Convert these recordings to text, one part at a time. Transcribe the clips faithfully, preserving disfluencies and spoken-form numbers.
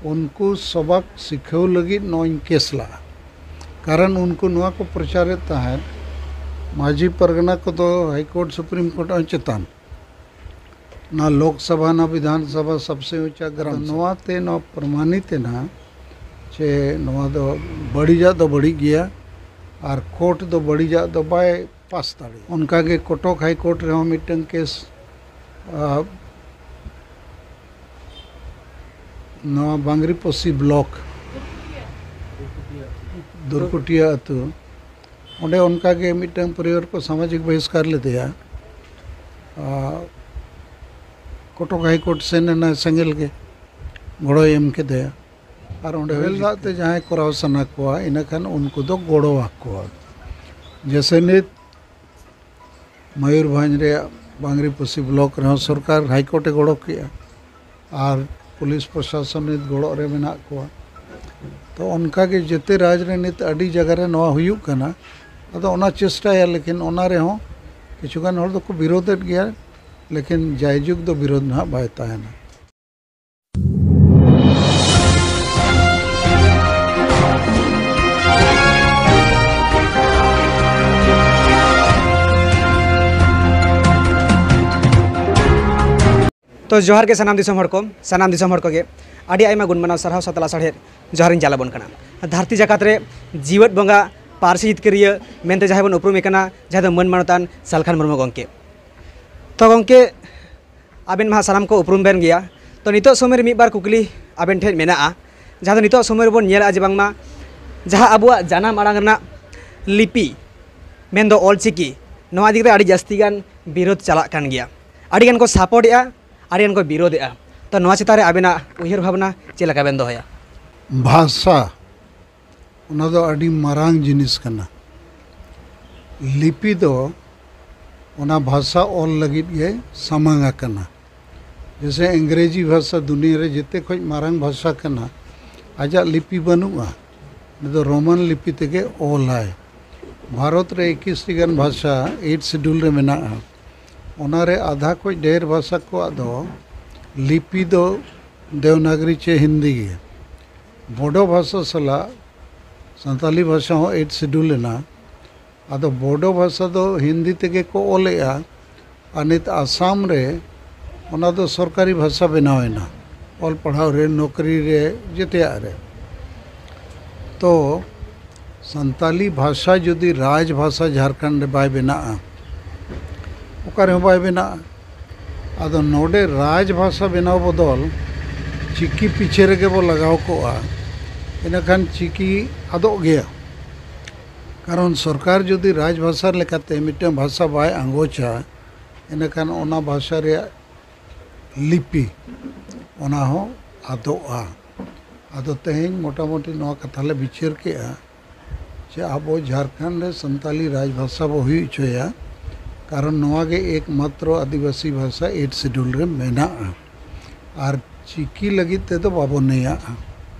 ᱩᱱᱠᱩ ᱥᱚᱵᱟᱠ ᱥᱤᱠᱷᱟᱹᱣ ᱞᱟᱹᱜᱤᱫ ᱱᱚᱣᱟᱧ ᱠᱮᱥ ᱞᱟᱜᱼᱟ᱾ ᱠᱟᱨᱚᱱ ᱩᱱᱠᱩ ᱱᱚᱣᱟ ᱠᱚ ᱯᱨᱚᱪᱟᱨᱮᱫ ᱛᱟᱦᱮᱸᱫ, ᱢᱟᱹᱡᱷᱤ ᱯᱟᱨᱜᱟᱱᱟ ᱠᱚᱫᱚ ᱦᱟᱭ ᱠᱳᱨᱴ, ᱥᱩᱯᱨᱤᱢ ᱠᱳᱨᱴ ᱦᱚᱸ ᱪᱮᱛᱟᱱ, ᱱᱟ ᱞᱳᱠ ᱥᱚᱵᱷᱟ, ᱱᱟ ᱵᱤᱫᱷᱟᱱ ᱥᱚᱵᱷᱟ, ᱥᱚᱵᱥᱮ ᱩᱪᱟ ᱜᱨᱟᱢ ᱥᱚᱵᱷᱟ᱾ ᱱᱚᱣᱟ ᱛᱮ ᱱᱚᱣᱟ ᱯᱨᱚᱢᱟᱱᱤᱛ ᱮᱱᱟ ᱡᱮ ᱱᱚᱣᱟ ᱫᱚ ᱵᱟᱹᱲᱤᱡᱟᱜ ᱫᱚ ᱵᱟᱹᱲᱤᱡ ᱜᱮᱭᱟ ᱟᱨ ᱠᱳᱨᱴ ᱫᱚ ᱵᱟᱹᱲᱤᱡᱟᱜ ᱫᱚ ᱵᱟᱭ ᱯᱟᱥ ᱫᱟᱲᱮᱭᱟᱜᱼᱟ᱾ ᱚᱱᱠᱟᱜᱮ ᱠᱚᱴᱚᱠ ᱦᱟᱭ ᱠᱳᱨᱴ ᱨᱮᱦᱚᱸ ᱢᱤᱫᱴᱟᱝ ᱠᱮᱥ, ᱟ, ᱱᱚᱣᱟ ᱵᱟᱝᱨᱤᱯᱚᱥᱤ ᱵᱞᱚᱠ ᱫᱩᱨᱠᱩᱴᱤᱭᱟ ᱟᱹᱛᱩ, ᱚᱸᱰᱮ ᱚᱱᱠᱟᱜᱮ ᱢᱤᱫᱴᱟᱝ ᱯᱚᱨᱤᱵᱟᱨ ᱠᱚ ᱥᱟᱢᱟᱡᱤᱠ ᱵᱚᱦᱤᱥᱠᱟᱨ ᱞᱮᱫᱮᱭᱟ᱾ ᱟ, ᱠᱚᱴᱚᱠ ᱦᱟᱭ ᱠᱳᱨᱴ ᱥᱮᱱ ᱮᱱᱟ, ᱥᱮᱸᱜᱮᱞ ᱜᱮ ᱜᱚᱲᱚᱭ ᱮᱢ ᱠᱮᱫᱮᱭᱟ᱾ ᱟᱨ ᱚᱸᱰᱮ ᱦᱩᱭ ᱫᱟᱜ ᱛᱮ ᱡᱟᱦᱟᱸᱭ ᱠᱚᱨᱟᱣ ᱥᱟᱱᱟ ᱠᱚᱣᱟ, ᱤᱱᱟᱹᱠᱷᱟᱱ ᱩᱱᱠᱩ ᱫᱚ ᱜᱚᱲᱚ ᱟᱠᱚᱣᱟ᱾ ᱡᱮᱥᱮ ᱱᱤᱛ ᱢᱚᱭᱩᱨᱵᱷᱚᱸᱡᱽ ᱨᱮᱭᱟᱜ ᱵᱟᱝᱨᱤᱯᱚᱥᱤ ᱵᱞᱚᱠ ᱨᱮᱦᱚᱸ ᱥᱚᱨᱠᱟᱨ ᱦᱟᱭ ᱠᱳᱨᱴ ᱮ ᱜᱚᱲᱚ ᱠᱮᱜᱼᱟ ᱟᱨ ᱯᱩᱞᱤᱥ ᱯᱨᱚᱥᱟᱥᱚᱱ ᱱᱤᱛ ᱜᱚᱲᱚ ᱨᱮ ᱢᱮᱱᱟᱜ ᱠᱚᱣᱟ᱾ ᱛᱚ ᱚᱱᱠᱟᱜᱮ ᱡᱮᱛᱮ ᱨᱟᱡᱽ ᱨᱮ ᱱᱤᱛ ᱟᱹᱰᱤ ᱡᱟᱭᱜᱟ ᱨᱮ ᱱᱚᱣᱟ ᱦᱩᱭᱩᱜ ᱠᱟᱱᱟ᱾ ᱟᱫᱚ ᱚᱱᱟ ᱪᱮᱥᱴᱟᱭᱟ, ᱞᱮᱠᱤᱱ ᱚᱱᱟ ᱨᱮᱦᱚᱸ ᱠᱤᱪᱷᱩ ᱜᱟᱱ ᱦᱚᱲ ᱫᱚᱠᱚ ᱵᱤᱨᱳᱫᱮᱫ ᱜᱮᱭᱟ, ᱞᱮᱠᱤᱱ ᱡᱟᱭᱡᱩᱜᱽ ᱫᱚ ᱵᱤᱨᱳᱫ ᱱᱟᱦᱟᱜ ᱵᱟᱭ ᱛᱟᱦᱮᱱᱟ᱾ ᱛᱚ ᱡᱚᱦᱟᱨ ᱜᱮ ᱥᱟᱱᱟᱢ ᱫᱤᱥᱚᱢ ᱦᱚᱲ ᱠᱚ, ᱥᱟᱱᱟᱢ ᱫᱤᱥᱚᱢ ᱦᱚᱲ ᱠᱚᱜᱮ ᱟᱹᱰᱤ ᱟᱭᱢᱟ ᱜᱩᱱ ᱢᱟᱱᱟᱣ ᱥᱟᱨᱦᱟᱣ ᱥᱟᱛᱞᱟ ᱥᱟᱶᱦᱮᱫ ᱡᱚᱦᱟᱨᱤᱧ ᱪᱟᱞ ᱟᱵᱚᱱ ᱠᱟᱱᱟ᱾ ᱫᱷᱟᱹᱨᱛᱤ ᱡᱟᱠᱟᱛ ᱨᱮ ᱡᱤᱣᱮᱫ ᱵᱚᱸᱜᱟ, ᱯᱟᱹᱨᱥᱤ ᱡᱤᱛᱠᱟᱹᱨᱤᱭᱟᱹ ᱢᱮᱱᱛᱮ ᱡᱟᱦᱟᱸᱭ ᱵᱚᱱ ᱩᱯᱨᱩᱢᱮ ᱠᱟᱱᱟ, ᱡᱟᱦᱟᱸᱭ ᱫᱚ ᱢᱟᱹᱱ ᱢᱟᱱᱚᱛᱟᱱ ᱥᱟᱞᱠᱷᱟᱱ ᱢᱩᱨᱢᱩ ᱜᱚᱢᱠᱮ᱾ ᱛᱚ ᱜᱚᱢᱠᱮ, ᱟᱵᱮᱱ ᱢᱟ ᱥᱟᱱᱟᱢ ᱠᱚ ᱩᱯᱨᱩᱢ ᱵᱮᱱ ᱜᱮᱭᱟ᱾ ᱛᱚ ᱱᱤᱛᱚᱜ ᱥᱚᱢᱚᱭ ᱨᱮ ᱢᱤᱫ ᱵᱟᱨ ᱠᱩᱠᱞᱤ ᱟᱵᱮᱱ ᱴᱷᱮᱱ ᱢᱮᱱᱟᱜᱼᱟ, ᱡᱟᱦᱟᱸ ᱫᱚ ᱱᱤᱛᱚᱜ ᱥᱚᱢᱚᱭ ᱨᱮᱵᱚᱱ ᱧᱮᱞᱮᱫᱼᱟ ᱡᱮ ᱵᱟᱝᱢᱟ ᱡᱟᱦᱟᱸ ᱟᱵᱚᱣᱟᱜ ᱡᱟᱱᱟᱢ ᱟᱲᱟᱝ ᱨᱮᱱᱟᱜ ᱞᱤᱯᱤ, ᱢᱮᱱᱫᱚ ᱚᱞᱪᱤᱠᱤ, ᱱᱚᱣᱟ ᱤᱫᱤ ᱠᱟᱛᱮ ᱟᱹᱰᱤ ᱡᱟᱹᱥᱛᱤ ᱜᱟᱱ ᱵᱤᱨᱳᱫ ᱪᱟᱞᱟᱜ ᱠᱟᱱ ᱜᱮᱭᱟ᱾ ᱟᱹᱰᱤ ᱜᱟᱱ ᱠᱚ ᱥᱟᱯᱳᱨᱴᱮᱜᱼᱟ, ᱟᱹᱰᱤ ᱜᱟᱱ ᱠᱚ ᱵᱤᱨᱳᱫᱮᱜᱼᱟ᱾ ᱛᱚ ᱱᱚᱣᱟ ᱪᱮᱛᱟᱱ ᱨᱮ ᱟᱵᱮᱱᱟᱜ ᱩᱭᱦᱟᱹᱨ ᱵᱷᱟᱵᱽᱱᱟ ᱪᱮᱫ ᱞᱮᱠᱟ ᱵᱮᱱ ᱫᱚᱦᱚᱭᱟ? ᱵᱷᱟᱥᱟ, ᱚᱱᱟ ᱫᱚ ᱟᱹᱰᱤ ᱢᱟᱨᱟᱝ ᱡᱤᱱᱤᱥ ᱠᱟᱱᱟ᱾ ᱞᱤᱯᱤ ᱫᱚ ᱚᱱᱟ ᱵᱷᱟᱥᱟ ᱚᱞ ᱞᱟᱹᱜᱤᱫ ᱜᱮ ᱥᱟᱢᱟᱝ ᱟᱠᱟᱱᱟ᱾ ᱡᱮᱥᱮ ᱤᱝᱨᱮᱡᱤ ᱵᱷᱟᱥᱟ ᱫᱩᱱᱤᱭᱟᱹ ᱨᱮ ᱡᱮᱛᱮ ᱠᱷᱚᱱ ᱢᱟᱨᱟᱝ ᱵᱷᱟᱥᱟ ᱠᱟᱱᱟ, ᱟᱡᱟᱜ ᱞᱤᱯᱤ ᱵᱟᱹᱱᱩᱜᱼᱟ, ᱩᱱᱤ ᱫᱚ ᱨᱳᱢᱟᱱ ᱞᱤᱯᱤ ᱛᱮᱜᱮ ᱚᱞᱟᱭ᱾ ᱵᱷᱟᱨᱚᱛ ᱨᱮ ᱮᱠᱤᱥ ᱴᱤ ᱜᱟᱱ ᱵᱷᱟᱥᱟ ᱮᱭᱤᱴ ᱥᱤᱰᱩᱞ ᱨᱮ ᱢᱮᱱᱟᱜᱼᱟ᱾ ᱚᱱᱟᱨᱮ ᱟᱫᱷᱟ ᱠᱷᱚᱱ ᱰᱷᱮᱨ ᱵᱷᱟᱥᱟ ᱠᱚᱣᱟᱜ ᱫᱚ ᱞᱤᱯᱤ ᱫᱚ ᱫᱮᱣᱱᱟᱜᱽᱨᱤ ᱪᱮ ᱦᱤᱱᱫᱤ ᱜᱮ᱾ ᱵᱳᱰᱳ ᱵᱷᱟᱥᱟ ᱥᱟᱞᱟᱜ ᱥᱟᱱᱛᱟᱞᱤ ᱵᱷᱟᱥᱟ ᱦᱚᱸ ᱮᱭᱤᱴ ᱥᱤᱰᱩᱞ ᱮᱱᱟ᱾ ᱟᱫᱚ ᱵᱳᱰᱳ ᱵᱷᱟᱥᱟ ᱫᱚ ᱦᱤᱱᱫᱤ ᱛᱮᱜᱮ ᱠᱚ ᱚᱞᱮᱜᱼᱟ, ᱟᱨ ᱱᱤᱛ ᱟᱥᱟᱢ ᱨᱮ ᱚᱱᱟ ᱫᱚ ᱥᱚᱨᱠᱟᱨᱤ ᱵᱷᱟᱥᱟ ᱵᱮᱱᱟᱣ ᱮᱱᱟ, ᱚᱞ ᱯᱟᱲᱦᱟᱣ ᱨᱮ, ᱱᱚᱠᱨᱤ ᱨᱮ, ᱡᱮᱛᱮᱭᱟᱜ ᱨᱮ᱾ ᱛᱚ ᱥᱟᱱᱛᱟᱞᱤ ᱵᱷᱟᱥᱟ ᱡᱩᱫᱤ ᱨᱟᱡᱽ ᱵᱷᱟᱥᱟ ᱡᱷᱟᱲᱠᱷᱚᱸᱰ ᱨᱮ ᱵᱟᱭ ᱵᱮᱱᱟᱜᱼᱟ, ᱚᱠᱟ ᱨᱮᱦᱚᱸ ᱵᱟᱭ ᱵᱮᱱᱟᱜᱼᱟ᱾ ᱟᱫᱚ ᱱᱚᱰᱮ ᱨᱟᱡᱽ ᱵᱷᱟᱥᱟ ᱵᱮᱱᱟᱣ ᱵᱚᱫᱚᱞ ᱪᱤᱠᱤ ᱯᱤᱪᱷᱮ ᱨᱮᱜᱮ ᱵᱚ ᱞᱟᱜᱟᱣ ᱠᱚᱜᱼᱟ, ᱤᱱᱟᱹᱠᱷᱟᱱ ᱪᱤᱠᱤ ᱟᱫᱚᱜ ᱜᱮᱭᱟ᱾ ᱠᱟᱨᱚᱱ ᱥᱚᱨᱠᱟᱨ ᱡᱩᱫᱤ ᱨᱟᱡᱽ ᱵᱷᱟᱥᱟ ᱞᱮᱠᱟᱛᱮ ᱢᱤᱫᱴᱟᱝ ᱵᱷᱟᱥᱟ ᱵᱟᱭ ᱟᱸᱜᱚᱪᱟ, ᱤᱱᱟᱹᱠᱷᱟᱱ ᱚᱱᱟ ᱵᱷᱟᱥᱟ ᱨᱮᱭᱟᱜ ᱞᱤᱯᱤ, ᱚᱱᱟ ᱦᱚᱸ ᱟᱫᱚᱜᱼᱟ᱾ ᱟᱫᱚ ᱛᱮᱦᱮᱧ ᱢᱚᱴᱟᱢᱩᱴᱤ ᱱᱚᱣᱟ ᱠᱟᱛᱷᱟ ᱞᱮ ᱵᱤᱪᱟᱹᱨ ᱠᱮᱜᱼᱟ ᱡᱮ ᱟᱵᱚ ᱡᱷᱟᱲᱠᱷᱚᱸᱰ ᱨᱮ ᱥᱟᱱᱛᱟᱞᱤ ᱨᱟᱡᱽ ᱵᱷᱟᱥᱟ ᱵᱚ ᱦᱩᱭ ᱦᱚᱪᱚᱭᱟ, ᱠᱟᱨᱚᱱ ᱱᱚᱣᱟ ᱜᱮ ᱮᱠᱢᱟᱛᱨᱚ ᱟᱹᱫᱤᱵᱟᱹᱥᱤ ᱵᱷᱟᱥᱟ ᱮᱭᱤᱴ ᱥᱤᱰᱩᱞ ᱨᱮ ᱢᱮᱱᱟᱜᱼᱟ᱾ ᱟᱨ ᱪᱤᱠᱤ ᱞᱟᱹᱜᱤᱫ ᱛᱮᱫᱚ ᱵᱟᱵᱚ ᱱᱮᱭᱟᱜᱼᱟ᱾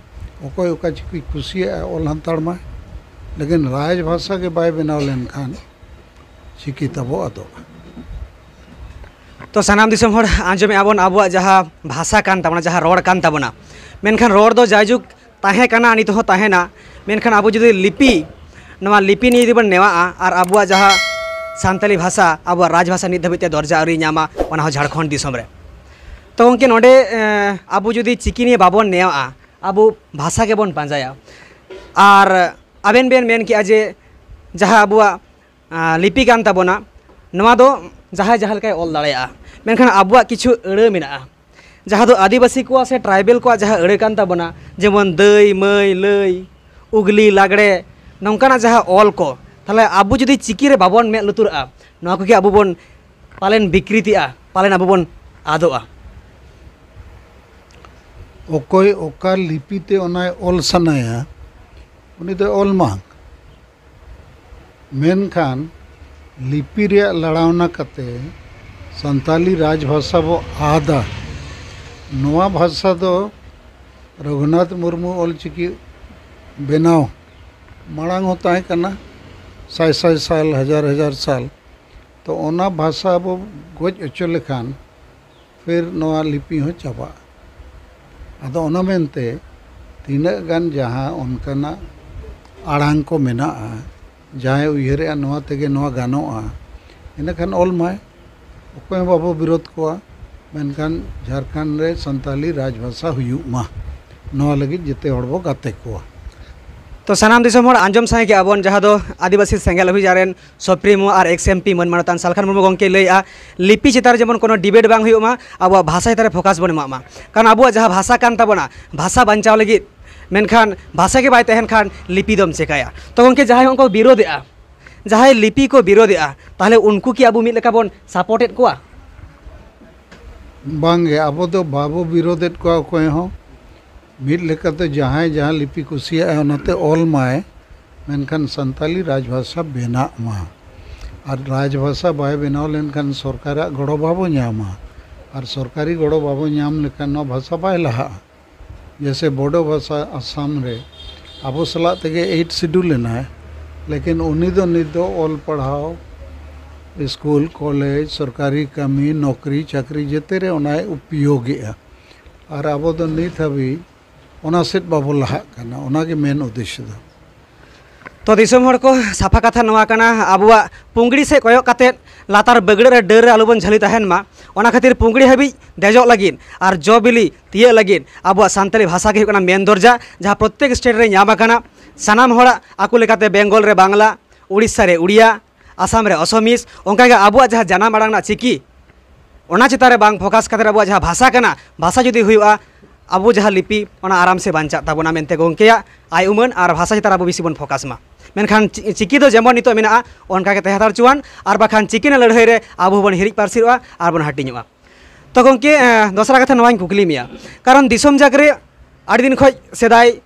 ᱚᱠᱚᱭ ᱚᱠᱟ ᱪᱤᱠᱤ ᱠᱩᱥᱤᱭᱟᱜᱼᱟ, ᱚᱞ ᱦᱟᱛᱟᱲ ᱢᱟᱭ, ᱞᱮᱠᱤᱱ ᱨᱟᱡᱽ ᱵᱷᱟᱥᱟ ᱜᱮ ᱵᱟᱭ ᱵᱮᱱᱟᱣ ᱞᱮᱱᱠᱷᱟᱱ ᱪᱤᱠᱤ ᱛᱟᱵᱚ ᱟᱫᱚᱜᱼᱟ᱾ ᱛᱚ ᱥᱟᱱᱟᱢ ᱫᱤᱥᱚᱢ ᱦᱚᱲ ᱟᱸᱡᱚᱢᱮᱫᱼᱟ ᱵᱚᱱ, ᱟᱵᱚᱣᱟᱜ ᱡᱟᱦᱟᱸ ᱵᱷᱟᱥᱟ ᱠᱟᱱ ᱛᱟᱵᱚᱱᱟ, ᱡᱟᱦᱟᱸ ᱨᱚᱲ ᱠᱟᱱ ᱛᱟᱵᱚᱱᱟ, ᱢᱮᱱᱠᱷᱟᱱ ᱨᱚᱲ ᱫᱚ ᱡᱟᱭᱡᱩᱜᱽ ᱛᱟᱦᱮᱸ ᱠᱟᱱᱟ, ᱱᱤᱛ ᱦᱚᱸ ᱛᱟᱦᱮᱱᱟ᱾ ᱢᱮᱱᱠᱷᱟᱱ ᱟᱵᱚ ᱡᱩᱫᱤ ᱞᱤᱯᱤ, ᱱᱚᱣᱟ ᱞᱤᱯᱤ ᱱᱤᱭᱮ ᱡᱩᱫᱤ ᱵᱚᱱ ᱱᱮᱣᱟᱜᱼᱟ ᱟᱨ ᱟᱵᱚᱣᱟᱜ ᱡᱟᱦᱟᱸ ᱥᱟᱱᱛᱟᱞᱤ ᱵᱷᱟᱥᱟ, ᱟᱵᱚᱣᱟᱜ ᱨᱟᱡᱽ ᱵᱷᱟᱥᱟ ᱱᱤᱛ ᱫᱷᱟᱹᱵᱤᱡ ᱛᱮ ᱫᱚᱨᱡᱟ ᱟᱹᱣᱨᱤ ᱧᱟᱢᱟ, ᱚᱱᱟ ᱦᱚᱸ ᱡᱷᱟᱲᱠᱷᱚᱸᱰ ᱫᱤᱥᱚᱢ ᱨᱮ᱾ ᱛᱚ ᱜᱚᱢᱠᱮ, ᱱᱚᱰᱮ ᱮᱸ, ᱟᱵᱚ ᱡᱩᱫᱤ ᱪᱤᱠᱤ ᱱᱤᱭᱮ ᱵᱟᱵᱚᱱ ᱱᱮᱣᱟᱜᱼᱟ, ᱟᱵᱚ ᱵᱷᱟᱥᱟ ᱜᱮᱵᱚᱱ ᱯᱟᱸᱡᱟᱭᱟ᱾ ᱟᱨ ᱟᱵᱮᱱ ᱵᱮᱱ ᱢᱮᱱ ᱠᱮᱜᱼᱟ ᱡᱮ ᱡᱟᱦᱟᱸ ᱟᱵᱚᱣᱟᱜ ᱟᱸ, ᱞᱤᱯᱤ ᱠᱟᱱ ᱛᱟᱵᱚᱱᱟ, ᱱᱚᱣᱟ ᱫᱚ ᱡᱟᱦᱟᱸᱭ ᱡᱟᱦᱟᱸ ᱞᱮᱠᱟᱭ ᱚᱞ ᱫᱟᱲᱮᱭᱟᱜᱼᱟ, ᱢᱮᱱᱠᱷᱟᱱ ᱟᱵᱚᱣᱟᱜ ᱠᱤᱪᱷᱩ ᱟᱹᱲᱟᱹ ᱢᱮᱱᱟᱜᱼᱟ, ᱡᱟᱦᱟᱸ ᱫᱚ ᱟᱹᱫᱤᱵᱟᱹᱥᱤ ᱠᱚᱣᱟᱜ ᱥᱮ ᱴᱨᱟᱭᱵᱮᱞ ᱠᱚᱣᱟᱜ ᱡᱟᱦᱟᱸ ᱟᱹᱲᱟᱹ ᱠᱟᱱ ᱛᱟᱵᱚᱱᱟ, ᱡᱮᱢᱚᱱ ᱫᱟᱹᱭ, ᱢᱟᱹᱭ, ᱞᱟᱹᱭ, ᱩᱜᱽᱞᱤ, ᱞᱟᱜᱽᱲᱮ, ᱱᱚᱝᱠᱟᱱᱟᱜ ᱡᱟᱦᱟᱸ ᱚᱞ ᱠᱚ, ᱛᱟᱦᱚᱞᱮ ᱟᱵᱚ ᱡᱩᱫᱤ ᱪᱤᱠᱤ ᱨᱮ ᱵᱟᱵᱚᱱ ᱢᱮᱫ ᱞᱩᱛᱩᱨᱟᱜᱼᱟ, ᱱᱚᱣᱟ ᱠᱚᱜᱮ ᱟᱵᱚ ᱵᱚᱱ ᱯᱟᱞᱮᱱ ᱵᱤᱠᱨᱤᱛᱤᱜᱼᱟ, ᱯᱟᱞᱮᱱ ᱟᱵᱚ ᱵᱚᱱ ᱟᱫᱚᱜᱼᱟ᱾ ᱚᱠᱚᱭ ᱚᱠᱟ ᱞᱤᱯᱤ ᱛᱮ ᱚᱱᱟᱭ ᱚᱞ ᱥᱟᱱᱟᱭᱟ, ᱩᱱᱤ ᱫᱚᱭ ᱚᱞ ᱢᱟ᱾ ᱢᱮᱱᱠᱷᱟᱱ ᱞᱤᱯᱤ ᱨᱮᱭᱟᱜ ᱞᱟᱲᱟᱣᱱᱟ ᱠᱟᱛᱮ ᱥᱟᱱᱛᱟᱞᱤ ᱨᱟᱡᱽ ᱵᱷᱟᱥᱟ ᱵᱚ ᱟᱫᱟ᱾ ᱱᱚᱣᱟ ᱵᱷᱟᱥᱟ ᱫᱚ ᱨᱚᱜᱷᱩᱱᱟᱛᱷ ᱢᱩᱨᱢᱩ ᱚᱞᱪᱤᱠᱤ ᱵᱮᱱᱟᱣ ᱢᱟᱲᱟᱝ ᱦᱚᱸ ᱛᱟᱦᱮᱸ ᱠᱟᱱᱟ, ᱥᱟᱭ ᱥᱟᱭ ᱥᱟᱞ, ᱦᱟᱡᱟᱨ ᱦᱟᱡᱟᱨ ᱥᱟᱞ᱾ ᱛᱚ ᱚᱱᱟ ᱵᱷᱟᱥᱟ ᱵᱚ ᱜᱚᱡ ᱦᱚᱪᱚ ᱞᱮᱠᱷᱟᱱ ᱯᱷᱤᱨ ᱱᱚᱣᱟ ᱞᱤᱯᱤ ᱦᱚᱸ ᱪᱟᱵᱟᱜᱼᱟ᱾ ᱟᱫᱚ ᱚᱱᱟ ᱢᱮᱱᱛᱮ ᱛᱤᱱᱟᱹᱜ ᱜᱟᱱ ᱡᱟᱦᱟᱸ ᱚᱱᱠᱟᱱᱟᱜ ᱟᱲᱟᱝ ᱠᱚ ᱢᱮᱱᱟᱜᱼᱟ, ᱡᱟᱦᱟᱸᱭ ᱩᱭᱦᱟᱹᱨᱮᱜᱼᱟ ᱱᱚᱣᱟ ᱛᱮᱜᱮ ᱱᱚᱣᱟ ᱜᱟᱱᱚᱜᱼᱟ, ᱤᱱᱟᱹᱠᱷᱟᱱ ᱚᱞ ᱢᱟᱭ᱾ ᱚᱠᱚᱭ ᱦᱚᱸ ᱵᱟᱵᱚ ᱵᱤᱨᱳᱫ ᱠᱚᱣᱟ᱾ ᱢᱮᱱᱠᱷᱟᱱ ᱡᱷᱟᱲᱠᱷᱚᱸᱰ ᱨᱮ ᱥᱟᱱᱛᱟᱞᱤ ᱨᱟᱡᱽᱵᱷᱟᱥᱟ ᱦᱩᱭᱩᱜ ᱢᱟ, ᱱᱚᱣᱟ ᱞᱟᱹᱜᱤᱫ ᱡᱮᱛᱮ ᱦᱚᱲ ᱵᱚ ᱜᱟᱛᱮ ᱠᱚᱣᱟ᱾ ᱛᱚ ᱥᱟᱱᱟᱢ ᱫᱤᱥᱚᱢ ᱦᱚᱲ ᱟᱸᱡᱚᱢ ᱥᱟᱱᱟᱭᱮᱫ ᱜᱮᱭᱟ ᱵᱚᱱ, ᱡᱟᱦᱟᱸ ᱫᱚ ᱟᱹᱫᱤᱵᱟᱹᱥᱤ ᱥᱮᱸᱜᱮᱞ ᱚᱵᱷᱤᱡᱟᱱ ᱨᱮᱱ ᱥᱚᱯᱨᱤᱢᱳ ᱟᱨ ᱮᱠᱥ ᱮᱢ ᱯᱤ ᱢᱟᱹᱱ ᱢᱟᱱᱚᱛᱟᱱ ᱥᱟᱞᱠᱷᱟᱱ ᱢᱩᱨᱢᱩ ᱜᱚᱢᱠᱮᱭ ᱞᱟᱹᱭᱮᱫᱼᱟ, ᱞᱤᱯᱤ ᱪᱮᱛᱟᱱ ᱨᱮ ᱡᱮᱢᱚᱱ ᱠᱳᱱᱳ ᱰᱤᱵᱮᱴ ᱵᱟᱝ ᱦᱩᱭᱩᱜ ᱢᱟ, ᱟᱵᱚᱣᱟᱜ ᱵᱷᱟᱥᱟ ᱪᱮᱛᱟᱱ ᱨᱮ ᱯᱷᱳᱠᱟᱥ ᱵᱚᱱ ᱮᱢᱟᱜ ᱢᱟ᱾ ᱠᱟᱨᱚᱱ ᱟᱵᱚᱣᱟᱜ ᱡᱟᱦᱟᱸ ᱵᱷᱟᱥᱟ ᱠᱟᱱ ᱛᱟᱵᱚᱱᱟ, ᱵᱷᱟᱥᱟ ᱵᱟᱧᱪᱟᱣ ᱞᱟᱹᱜᱤᱫ, ᱢᱮᱱᱠᱷᱟᱱ ᱵᱷᱟᱥᱟ ᱜᱮ ᱵᱟᱭ ᱛᱟᱦᱮᱱ ᱠᱷᱟᱱ ᱞᱤᱯᱤ ᱫᱚᱢ ᱪᱮᱠᱟᱭᱟ? ᱛᱚ ᱜᱚᱢᱠᱮ, ᱡᱟᱦᱟᱸᱭ ᱦᱚᱸ ᱠᱚ ᱵᱤᱨᱳᱫᱮᱜᱼᱟ, ᱡᱟᱦᱟᱸᱭ ᱞᱤᱯᱤ ᱠᱚ ᱵᱤᱨᱳᱫᱮᱜᱼᱟ, ᱛᱟᱦᱚᱞᱮ ᱩᱱᱠᱩ ᱠᱤ ᱟᱵᱚ ᱢᱤᱫ ᱞᱮᱠᱟ ᱵᱚᱱ ᱥᱟᱯᱳᱨᱴᱮᱫ ᱠᱚᱣᱟ? ᱵᱟᱝᱜᱮ, ᱟᱵᱚ ᱫᱚ ᱵᱟᱵᱚ ᱵᱤᱨᱳᱫᱮᱫ ᱠᱚᱣᱟ ᱚᱠᱚᱭ ᱦᱚᱸ᱾ ᱢᱤᱫ ᱞᱮᱠᱟᱛᱮ ᱡᱟᱦᱟᱸᱭ ᱡᱟᱦᱟᱸ ᱞᱤᱯᱤ ᱠᱩᱥᱤᱭᱟᱜᱼᱟ ᱚᱱᱟᱛᱮ ᱚᱞ ᱢᱟᱭ, ᱢᱮᱱᱠᱷᱟᱱ ᱥᱟᱱᱛᱟᱞᱤ ᱨᱟᱡᱽᱵᱷᱟᱥᱟ ᱵᱮᱱᱟᱜ ᱢᱟ᱾ ᱟᱨ ᱨᱟᱡᱽᱵᱷᱟᱥᱟ ᱵᱟᱭ ᱵᱮᱱᱟᱣ ᱞᱮᱱᱠᱷᱟᱱ ᱥᱚᱨᱠᱟᱨᱟᱜ ᱜᱚᱲᱚ ᱵᱟᱵᱚ ᱧᱟᱢᱟ, ᱟᱨ ᱥᱚᱨᱠᱟᱨᱤ ᱜᱚᱲᱚ ᱵᱟᱵᱚ ᱧᱟᱢ ᱞᱮᱠᱷᱟᱱ ᱱᱚᱣᱟ ᱵᱷᱟᱥᱟ ᱵᱟᱭ ᱞᱟᱦᱟᱜᱼᱟ᱾ ᱡᱮᱭᱥᱮ ᱵᱳᱰᱳ ᱵᱷᱟᱥᱟ ᱟᱥᱟᱢ ᱨᱮ ᱟᱵᱚ ᱥᱟᱞᱟᱜ ᱛᱮᱜᱮ ᱮᱭᱤᱴ ᱥᱤᱰᱩᱞ ᱮᱱᱟᱭ, ᱞᱮᱠᱤᱱ ᱩᱱᱤ ᱫᱚ ᱱᱤᱛ ᱫᱚ ᱚᱞ ᱯᱟᱲᱦᱟᱣ, ᱥᱠᱩᱞ, ᱠᱚᱞᱮᱡᱽ, ᱥᱚᱨᱠᱟᱨᱤ ᱠᱟᱹᱢᱤ, ᱱᱚᱠᱨᱤ ᱪᱟᱹᱠᱨᱤ ᱡᱮᱛᱮ ᱨᱮ ᱚᱱᱟᱭ ᱩᱯᱭᱳᱜᱮᱜᱼᱟ᱾ ᱟᱨ ᱟᱵᱚ ᱫᱚ ᱱᱤᱛ ᱦᱟᱹᱵᱤᱡ ᱚᱱᱟ ᱥᱮᱫ ᱵᱟᱵᱚ ᱞᱟᱦᱟᱜ ᱠᱟᱱᱟ᱾ ᱚᱱᱟᱜᱮ ᱢᱮᱱ ᱩᱫᱽᱫᱮᱥᱥᱚ ᱫᱚ᱾ ᱛᱚ ᱫᱤᱥᱚᱢ ᱦᱚᱲ ᱠᱚ, ᱥᱟᱯᱷᱟ ᱠᱟᱛᱷᱟ ᱱᱚᱣᱟ ᱠᱟᱱᱟ, ᱟᱵᱚᱣᱟᱜ ᱯᱩᱝᱜᱲᱤ ᱥᱮᱫ ᱠᱚᱭᱚᱜ ᱠᱟᱛᱮᱫ ᱞᱟᱛᱟᱨ ᱵᱟᱹᱜᱲᱟᱹ ᱨᱮ ᱰᱟᱹᱨ ᱨᱮ ᱟᱞᱚᱵᱚᱱ ᱡᱷᱟᱹᱞᱤ ᱛᱟᱦᱮᱱ ᱢᱟ᱾ ᱚᱱᱟ ᱠᱷᱟᱹᱛᱤᱨ ᱯᱩᱝᱜᱲᱤ ᱦᱟᱹᱵᱤᱡ ᱫᱮᱡᱚᱜ ᱞᱟᱹᱜᱤᱫ ᱟᱨ ᱡᱚ ᱵᱤᱞᱤ ᱛᱤᱭᱟᱹᱜ ᱞᱟᱹᱜᱤᱫ ᱟᱵᱚᱣᱟᱜ ᱥᱟᱱᱛᱟᱲᱤ ᱵᱷᱟᱥᱟ ᱜᱮ ᱦᱩᱭᱩᱜ ᱠᱟᱱᱟ ᱢᱮᱱ ᱫᱚᱨᱡᱟ, ᱡᱟᱦᱟᱸ ᱯᱨᱚᱛᱛᱮᱠ ᱥᱴᱮᱴ ᱨᱮ ᱧᱟᱢ ᱟᱠᱟᱱᱟ᱾ ᱥᱟᱱᱟᱢ ᱦᱚᱲᱟᱜ ᱟᱠᱚ ᱞᱮᱠᱟᱛᱮ ᱵᱮᱝᱜᱚᱞ ᱨᱮ ᱵᱟᱝᱞᱟ, ᱩᱲᱤᱥᱥᱟ ᱨᱮ ᱩᱲᱤᱭᱟ, ᱟᱥᱟᱢ ᱨᱮ ᱚᱥᱚᱢᱤᱥ, ᱚᱱᱠᱟᱜᱮ ᱟᱵᱚᱣᱟᱜ ᱡᱟᱦᱟᱸ ᱡᱟᱱᱟᱢ ᱟᱲᱟᱝ ᱨᱮᱱᱟᱜ ᱪᱤᱠᱤ, ᱚᱱᱟ ᱪᱮᱛᱟᱱ ᱨᱮ ᱵᱟᱝ ᱯᱷᱳᱠᱟᱥ ᱠᱟᱛᱮ ᱟᱵᱚᱣᱟᱜ ᱡᱟᱦᱟᱸ ᱵᱷᱟᱥᱟ ᱠᱟᱱᱟ, ᱵᱷᱟᱥᱟ ᱡᱩᱫᱤ ᱦᱩᱭᱩᱜᱼᱟ, ᱟᱵᱚ ᱡᱟᱦᱟᱸ ᱞᱤᱯᱤ, ᱚᱱᱟ ᱟᱨᱟᱢ ᱥᱮ ᱵᱟᱧᱪᱟᱜ ᱛᱟᱵᱚᱱᱟ ᱢᱮᱱᱛᱮ ᱜᱚᱢᱠᱮᱭᱟᱜ ᱟᱭ ᱩᱢᱟᱹᱱ᱾ ᱟᱨ ᱵᱷᱟᱥᱟ ᱪᱮᱛᱟᱱ ᱨᱮ ᱟᱵᱚ ᱵᱮᱥᱤ ᱵᱚᱱ ᱯᱷᱳᱠᱟᱥ ᱢᱟ᱾ ᱢᱮᱱᱠᱷᱟᱱ ᱪᱤ- ᱪᱤᱠᱤ ᱫᱚ ᱡᱮᱢᱚᱱ ᱱᱤᱛᱚᱜ ᱢᱮᱱᱟᱜᱼᱟ, ᱚᱱᱠᱟ ᱜᱮ ᱛᱟᱦᱮᱸ ᱦᱟᱛᱟᱲ ᱦᱚᱪᱚᱣᱟᱱ, ᱟᱨ ᱵᱟᱠᱷᱟᱱ ᱪᱤᱠᱤ ᱨᱮᱱᱟᱜ ᱞᱟᱹᱲᱦᱟᱹᱭ ᱨᱮ ᱟᱵᱚ ᱦᱚᱸᱵᱚᱱ ᱦᱤᱨᱤᱡ ᱯᱟᱹᱥᱤᱨᱚᱜᱼᱟ ᱟᱨ ᱵᱚᱱ ᱦᱟᱹᱴᱤᱧᱚᱜᱼᱟ᱾ ᱛᱚ ᱜᱚᱢᱠᱮ, ᱮᱸ, ᱫᱚᱥᱨᱟ ᱠᱟᱛᱷᱟ ᱱᱚᱣᱟᱧ ᱠᱩᱠᱞᱤ ᱢᱮᱭᱟ, ᱠᱟᱨᱚᱱ ᱫᱤᱥᱚᱢ ᱡᱟᱠ ᱨᱮ ᱟᱹᱰᱤ ᱫᱤᱱ ᱠᱷᱚᱱ ᱥᱮᱫᱟᱭ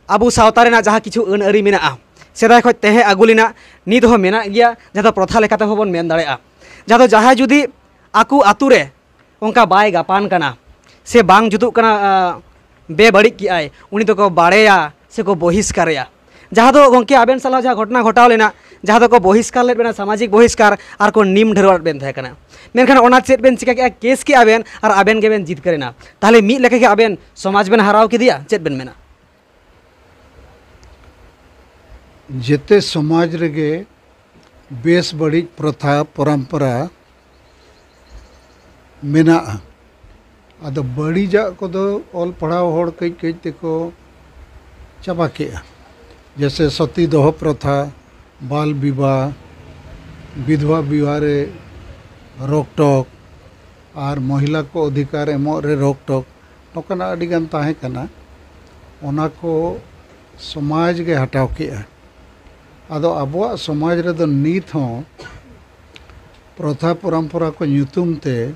ᱟᱵᱚ ᱥᱟᱶᱛᱟ ᱨᱮᱱᱟᱜ ᱡᱟᱦᱟᱸ ᱠᱤᱪᱷᱩ ᱟᱹᱱ ᱟᱹᱨᱤ ᱢᱮᱱᱟᱜᱼᱟ, ᱥᱮᱫᱟᱭ ᱠᱷᱚᱱ ᱛᱟᱦᱮᱸ ᱟᱹᱜᱩ ᱞᱮᱱᱟ, ᱱᱤᱛ ᱦᱚᱸ ᱢᱮᱱᱟᱜ ᱜᱮᱭᱟ, ᱡᱟᱦᱟᱸ ᱫᱚ ᱯᱨᱚᱛᱷᱟ ᱞᱮᱠᱟᱛᱮ ᱦᱚᱸ ᱵᱚᱱ ᱢᱮᱱ ᱫᱟᱲᱮᱭᱟᱜᱼᱟ᱾ ᱡᱟᱦᱟᱸ ᱫᱚ ᱡᱟᱦᱟᱸᱭ ᱡᱩᱫᱤ ᱟᱠᱚ ᱟᱛᱳ ᱨᱮ ᱚᱱᱠᱟ ᱵᱟᱭ ᱜᱟᱯᱟᱱ ᱠᱟᱱᱟ ᱥᱮ ᱵᱟᱝ ᱡᱩᱛᱩᱜ ᱠᱟᱱᱟ, ᱟᱸ, ᱵᱮᱵᱟᱹᱲᱤᱡ ᱠᱮᱜᱼᱟᱭ, ᱩᱱᱤ ᱫᱚᱠᱚ ᱵᱟᱲᱮᱭᱟ ᱥᱮᱠᱚ ᱵᱚᱦᱤᱥᱠᱟᱨᱮᱭᱟ᱾ ᱡᱟᱦᱟᱸ ᱫᱚ ᱜᱚᱢᱠᱮ ᱟᱵᱮᱱ ᱥᱟᱞᱟᱜ ᱡᱟᱦᱟᱸ ᱜᱷᱚᱴᱚᱱᱟ ᱜᱷᱚᱴᱟᱣ ᱞᱮᱱᱟ, ᱡᱟᱦᱟᱸ ᱫᱚᱠᱚ ᱵᱚᱦᱤᱥᱠᱟᱨ ᱞᱮᱫ ᱵᱮᱱᱟ, ᱥᱟᱢᱟᱡᱤᱠ ᱵᱚᱦᱤᱥᱠᱟᱨ, ᱟᱨ ᱠᱚ ᱱᱤᱢ ᱰᱷᱟᱹᱨᱣᱟᱹᱜ ᱵᱮᱱ ᱛᱟᱦᱮᱸ ᱠᱟᱱᱟ᱾ ᱢᱮᱱᱠᱷᱟᱱ ᱚᱱᱟ ᱪᱮᱫ ᱵᱮᱱ ᱪᱤᱠᱟ ᱠᱮᱜᱼᱟ? ᱠᱮᱥ ᱠᱮᱜᱼᱟ ᱵᱮᱱ ᱟᱨ ᱟᱵᱮᱱ ᱜᱮᱵᱮᱱ ᱡᱤᱛᱠᱟᱹᱨ ᱮᱱᱟ᱾ ᱛᱟᱦᱚᱞᱮ ᱢᱤᱫ ᱞᱮᱠᱟ ᱜᱮ ᱟᱵᱮᱱ ᱥᱚᱢᱟᱡᱽ ᱵᱮᱱ ᱦᱟᱨᱟᱣ ᱠᱮᱫᱮᱭᱟ, ᱪᱮᱫ ᱵᱮᱱ ᱢᱮᱱᱟ? ᱡᱮᱛᱮ ᱥᱚᱢᱟᱡᱽ ᱨᱮᱜᱮ ᱵᱮᱥ ᱵᱟᱹᱲᱤᱡ ᱯᱨᱚᱛᱷᱟ ᱯᱚᱨᱚᱢᱯᱚᱨᱟ ᱢᱮᱱᱟᱜᱼᱟ᱾ ᱟᱫᱚ ᱵᱟᱹᱲᱤᱡᱟᱜ ᱠᱚᱫᱚ ᱚᱞ ᱯᱟᱲᱦᱟᱣ ᱦᱚᱲ ᱠᱟᱹᱡ ᱠᱟᱹᱡ ᱛᱮᱠᱚ ᱪᱟᱵᱟ ᱠᱮᱜᱼᱟ᱾ ᱡᱮᱭᱥᱮ ᱥᱚᱛᱤ ᱫᱚᱦᱚ ᱯᱨᱚᱛᱷᱟ, ᱵᱟᱞ ᱵᱤᱵᱟᱦ, ᱵᱤᱫᱷᱣᱟ ᱵᱤᱵᱟᱦ ᱨᱮ ᱨᱳᱠᱴᱚᱠ, ᱟᱨ ᱢᱚᱦᱤᱞᱟ ᱠᱚ ᱚᱫᱷᱤᱠᱟᱨ ᱮᱢᱚᱜ ᱨᱮ ᱨᱳᱠᱴᱚᱠ, ᱱᱚᱝᱠᱟᱱᱟᱜ ᱟᱹᱰᱤᱜᱟᱱ ᱛᱟᱦᱮᱸ ᱠᱟᱱᱟ᱾ ᱚᱱᱟ ᱠᱚ ᱥᱚᱢᱟᱡᱽ ᱜᱮ ᱦᱟᱴᱟᱣ ᱠᱮᱜᱼᱟ᱾ ᱟᱫᱚ ᱟᱵᱚᱣᱟᱜ ᱥᱚᱢᱟᱡᱽ ᱨᱮᱫᱚ ᱱᱤᱛ ᱦᱚᱸ ᱯᱨᱚᱛᱷᱟ ᱯᱚᱨᱚᱢᱯᱚᱨᱟ ᱠᱚ ᱧᱩᱛᱩᱢ ᱛᱮ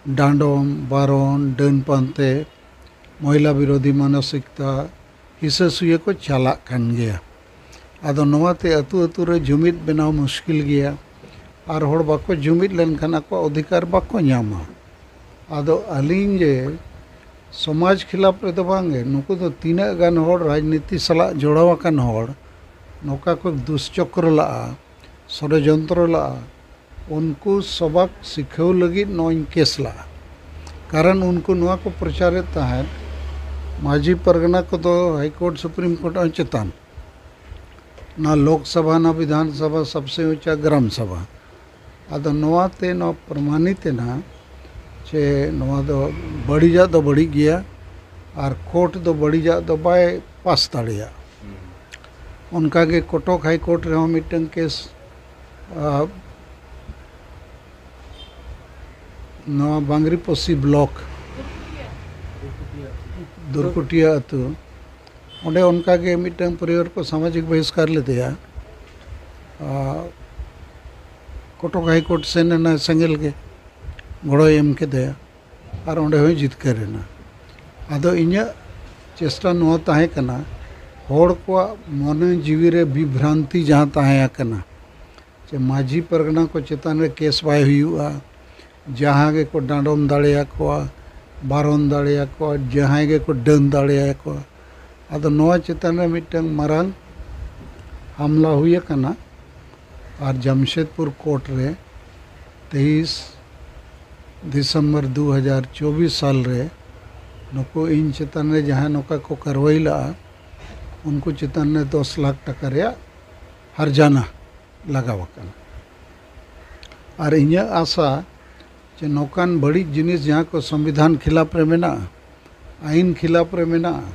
ᱰᱟᱸᱰᱚᱢ, ᱵᱟᱨᱚᱱ, ᱰᱟᱹᱱ ᱯᱟᱱᱛᱮ, ᱢᱚᱦᱤᱞᱟ ᱵᱤᱨᱳᱫᱷᱤ ᱢᱟᱱᱚᱥᱤᱠᱛᱟ, ᱦᱤᱥᱟᱹ ᱥᱩᱭᱟᱹ ᱠᱚ ᱪᱟᱞᱟᱜ ᱠᱟᱱ ᱜᱮᱭᱟ᱾ ᱟᱫᱚ ᱱᱚᱣᱟᱛᱮ ᱟᱹᱛᱩ ᱟᱹᱛᱩ ᱨᱮ ᱡᱩᱢᱤᱫ ᱵᱮᱱᱟᱣ ᱢᱩᱥᱠᱤᱞ ᱜᱮᱭᱟ᱾ ᱟᱨ ᱦᱚᱲ ᱵᱟᱠᱚ ᱡᱩᱢᱤᱫ ᱞᱮᱱᱠᱷᱟᱱ ᱟᱠᱚᱣᱟᱜ ᱚᱫᱷᱤᱠᱟᱨ ᱵᱟᱠᱚ ᱧᱟᱢᱟ᱾ ᱟᱫᱚ ᱟᱹᱞᱤᱧ ᱡᱮ ᱥᱚᱢᱟᱡᱽ ᱠᱷᱤᱞᱟᱯ ᱨᱮᱫᱚ ᱵᱟᱝᱜᱮ, ᱱᱩᱠᱩ ᱫᱚ ᱛᱤᱱᱟᱹᱜ ᱜᱟᱱ ᱦᱚᱲ ᱨᱟᱡᱽᱱᱤᱛᱤ ᱥᱟᱞᱟᱜ ᱡᱚᱲᱟᱣ ᱟᱠᱟᱱ ᱦᱚᱲ ᱱᱚᱝᱠᱟ ᱠᱚ ᱫᱩᱥᱪᱚᱠᱨᱚ ᱞᱟᱜᱼᱟ, ᱥᱚᱲᱚᱡᱚᱱᱛᱨᱚ ᱞᱟᱜᱼᱟ, ᱩᱱᱠᱩ ᱥᱚᱵᱟᱠ ᱥᱤᱠᱷᱟᱹᱣ ᱞᱟᱹᱜᱤᱫ ᱱᱚᱣᱟᱧ ᱠᱮᱥ ᱞᱟᱜᱼᱟ᱾ ᱠᱟᱨᱚᱱ ᱩᱱᱠᱩ ᱱᱚᱣᱟ ᱠᱚ ᱯᱨᱚᱪᱟᱨᱮᱫ ᱛᱟᱦᱮᱸᱫ, ᱢᱟᱹᱡᱷᱤ ᱯᱟᱨᱜᱟᱱᱟ ᱠᱚᱫᱚ ᱦᱟᱭᱠᱳᱨᱴ, ᱥᱩᱯᱨᱤᱢ ᱠᱳᱨᱴ ᱦᱚᱸ ᱪᱮᱛᱟᱱ, ᱱᱟ ᱞᱳᱠᱥᱚᱵᱷᱟ, ᱱᱟ ᱵᱤᱫᱷᱟᱱ ᱥᱚᱵᱷᱟ, ᱥᱚᱵᱥᱮ ᱩᱪᱟ ᱜᱨᱟᱢ ᱥᱚᱵᱷᱟ᱾ ᱟᱫᱚ ᱱᱚᱣᱟᱛᱮ ᱱᱚᱣᱟ ᱯᱨᱚᱢᱟᱱᱤᱛ ᱮᱱᱟ ᱡᱮ ᱱᱚᱣᱟ ᱫᱚ ᱵᱟᱹᱲᱤᱡᱟᱜ ᱫᱚ ᱵᱟᱹᱲᱤᱡ ᱜᱮᱭᱟ, ᱟᱨ ᱠᱳᱨᱴ ᱫᱚ ᱵᱟᱹᱲᱤᱡᱟᱜ ᱫᱚ ᱵᱟᱭ ᱯᱟᱥ ᱫᱟᱲᱮᱭᱟᱜ᱾ ᱚᱱᱠᱟᱜᱮ ᱠᱚᱴᱚᱠ ᱦᱟᱭ ᱠᱳᱨᱴ ᱨᱮᱦᱚᱸ ᱢᱤᱫᱴᱟᱝ ᱠᱮᱥ, ᱟ, ᱱᱚᱣᱟ ᱵᱟᱝᱨᱤᱯᱚᱥᱤ ᱵᱞᱚᱠ ᱫᱩᱨᱠᱩᱴᱤᱭᱟ ᱟᱹᱛᱩ, ᱚᱸᱰᱮ ᱚᱱᱠᱟᱜᱮ ᱢᱤᱫᱴᱟᱝ ᱯᱚᱨᱤᱵᱟᱨ ᱠᱚ ᱥᱟᱢᱟᱡᱤᱠ ᱵᱚᱦᱤᱥᱠᱟᱨ ᱞᱮᱫᱮᱭᱟ᱾ ᱟ, ᱠᱚᱴᱚᱠ ᱦᱟᱭ ᱠᱳᱨᱴ ᱥᱮᱱ ᱮᱱᱟ, ᱥᱮᱸᱜᱮᱞ ᱜᱮ ᱜᱚᱲᱚᱭ ᱮᱢ ᱠᱮᱫᱮᱭᱟ ᱟᱨ ᱚᱸᱰᱮ ᱦᱚᱸᱭ ᱡᱤᱛᱠᱟᱹᱨ ᱮᱱᱟ᱾ ᱟᱫᱚ ᱤᱧᱟᱹᱜ ᱪᱮᱥᱴᱟ ᱱᱚᱣᱟ ᱛᱟᱦᱮᱸ ᱠᱟᱱᱟ, ᱦᱚᱲ ᱠᱚᱣᱟᱜ ᱢᱚᱱᱮ ᱡᱤᱣᱤ ᱨᱮ ᱵᱤᱵᱷᱨᱟᱱᱛᱤ ᱡᱟᱦᱟᱸ ᱛᱟᱦᱮᱸ ᱟᱠᱟᱱᱟ, ᱡᱮ ᱢᱟᱹᱡᱷᱤ ᱯᱟᱨᱜᱟᱱᱟ ᱠᱚ ᱪᱮᱛᱟᱱ ᱨᱮ ᱠᱮᱥ ᱵᱟᱭ ᱦᱩᱭᱩᱜᱼᱟ, ᱡᱟᱦᱟᱸ ᱜᱮᱠᱚ ᱰᱟᱸᱰᱚᱢ ᱫᱟᱲᱮᱭᱟᱠᱚᱣᱟ, ᱵᱟᱨᱚᱱ ᱫᱟᱲᱮᱭᱟᱠᱚᱣᱟ, ᱡᱟᱦᱟᱸᱭ ᱜᱮᱠᱚ ᱰᱟᱹᱱ ᱫᱟᱲᱮᱭᱟᱠᱚᱣᱟ᱾ ᱟᱫᱚ ᱱᱚᱣᱟ ᱪᱮᱛᱟᱱ ᱨᱮ ᱢᱤᱫᱴᱟᱝ ᱢᱟᱨᱟᱝ ᱦᱟᱢᱞᱟ ᱦᱩᱭ ᱟᱠᱟᱱᱟ᱾ ᱟᱨ ᱡᱟᱢᱥᱮᱫᱽᱯᱩᱨ ᱠᱳᱨᱴ ᱨᱮ ᱛᱮᱭᱤᱥ ᱫᱤᱥᱚᱢᱵᱚᱨ ᱫᱩ ᱦᱟᱡᱟᱨ ᱪᱚᱵᱵᱤᱥ ᱥᱟᱞ ᱨᱮ ᱱᱩᱠᱩ ᱤᱧ ᱪᱮᱛᱟᱱ ᱨᱮ ᱡᱟᱦᱟᱸ ᱱᱚᱝᱠᱟ ᱠᱚ ᱠᱟᱨᱣᱟᱭ ᱞᱟᱜᱼᱟ, ᱩᱱᱠᱩ ᱪᱮᱛᱟᱱ ᱨᱮ ᱫᱚᱥ ᱞᱟᱠᱷ ᱴᱟᱠᱟ ᱨᱮᱭᱟᱜ ᱦᱟᱨᱡᱟᱱᱟ ᱞᱟᱜᱟᱣ ᱟᱠᱟᱱᱟ᱾ ᱟᱨ ᱤᱧᱟᱹᱜ ᱟᱥᱟ ᱡᱮ ᱱᱚᱝᱠᱟᱱ ᱵᱟᱹᱲᱤᱡ ᱡᱤᱱᱤᱥ ᱡᱟᱦᱟᱸ ᱠᱚ ᱥᱚᱝᱵᱤᱫᱷᱟᱱ ᱠᱷᱤᱞᱟᱯ ᱨᱮ ᱢᱮᱱᱟᱜᱼᱟ, ᱟᱹᱭᱤᱱ ᱠᱷᱤᱞᱟᱯ ᱨᱮ ᱢᱮᱱᱟᱜᱼᱟ,